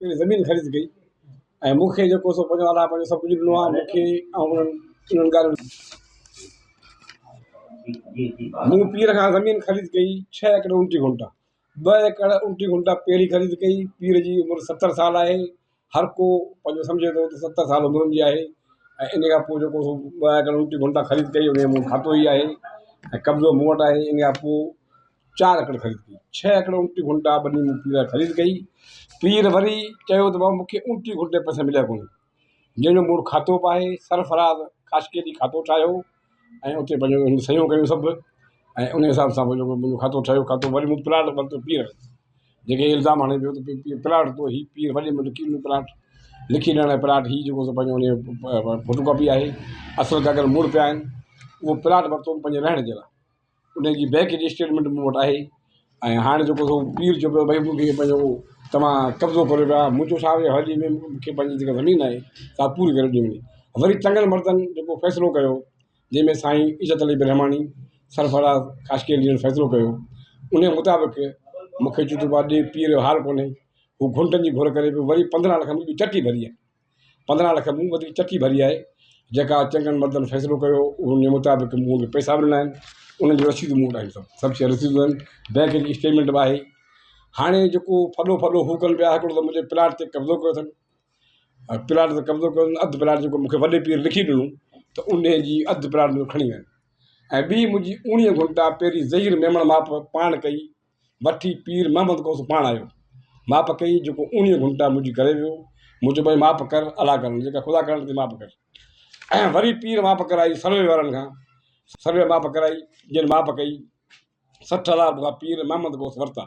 زمين خريد ڪئي ۽ مون کي جيڪو سو پنهنجو الله پنهنجو سڀ ڪجهه ڏنو آهي مون کي ۽ انهن انهن ڳالهين مون پير کان زمين خريد ڪئي ڇهه ايڪڙ اڻٽيهه گهنٽا ٻه ايڪڙ اڻٽيهه گهنٽا پهرين خريد ڪئي پير جي عمر ستر سال آهي هر ڪو پنهنجو سمجهي ٿو ته ستر سال عمر جي آهي ۽ ان کان پوءِ جيڪو سو ٻه ايڪڙ اڻٽيهه گهنٽا خريد ڪئي ان مون کاتو ئي آهي ۽ قبضو مون وٽ آهي ان کان پوءِ چار ايڪڙ خريد ڪئي، ڇهه ايڪڙ اڻٽيهه گهنٽا ٻني مون پير کان خريد ڪئي، پير وري چيو ته بابا مون کي اڻٽيهه گهنٽي پئسا مليا ڪونهن، جنهن جو مون وٽ کاتو به آهي، سرفراز خاصخيلي کاتو ٺاهيو ۽ اتي پنهنجو هن صحيحون ڪيون سڀ ۽ ان حساب سان پوء جيڪو منهنجو کاتو ٺهيو کاتو وري مون پلاٽ ورتو پير کان جيڪي الزام هڻي پيو ته پير پلاٽ ورتو هي پير وڏي ۾ لکي ڏنو پلاٽ لکي ڏيڻ لاء پلاٽ هي جيڪو سو پنهنجو ان جو فوٽو ڪاپي آهي اصل ڪاغذ مون وٽ پيا آهن اهو پلاٽ ورتو پنهنجي رهڻ جي لاء. ان جي بئنڪ جي اسٽيٽمينٽ مون وٽ آهي ۽ هاڻي جيڪو سو پير چئي پيو ڀئي مون کي پنهنجو توهان قبضو ڪريو پيا منهنجو ڇا آهي حالي ۾ مون کي پنهنجي جيڪا زمين آهي سا پوري ڪري ڏني وڃي وري چڱن مردن جيڪو فيصلو ڪيو جنهن ۾ سائين عزت علي برهماڻي سرفراز خاصخيلي جن فيصلو ڪيو ان مطابق مون کي چتو ڏي پير جو حال ڪونهي هو گهنٽن جي گهر ڪري پيو وري 15 لک منهنجي چٽي ڀري آهي 15 لک مون وڌيڪ چٺي ڀري آهي جيڪا چڱن مردن فيصلو ڪيو ان جي مطابق مون کي پئسا به ڏنا آهن انهن جون رسيدون مون وٽ آهن سڀ سڀ شيء رسيدون آهن بئنڪ جي اسٽيٽمينٽ به آهي هاڻي جيڪو ڦڏو ڦڏو هو ڪن پيا هڪڙو ته منهنجي پلاٽ تي قبضو ڪيو اٿن ۽ پلاٽ تي قبضو ڪيو اٿن اڌ پلاٽ جيڪو مون کي وڏي پير لکي ڏنو ته ان جي اڌ پلاٽ منهنجو کڻي ويا آهن ۽ ٻي منهنجي 19 گهنٽا پهرين ظهير ميمڻ ماپ پاڻ ڪئي وٺي پير محمد غوث پاڻ آيو. ماپ ڪئي جيڪو 19 گهنٽا منهنجي ڪري ويو. مون چيو ڀائي ماپ ڪر الله ڪرڻ جيڪا خدا ڪرڻ تي ماپ ڪر. ۽ وري پير ماپ ڪرائي سروي وارن کان سروي ماپ ڪرائي جن ماپ ڪئي 60 هزار مون کان پير محمد غوث ورتا.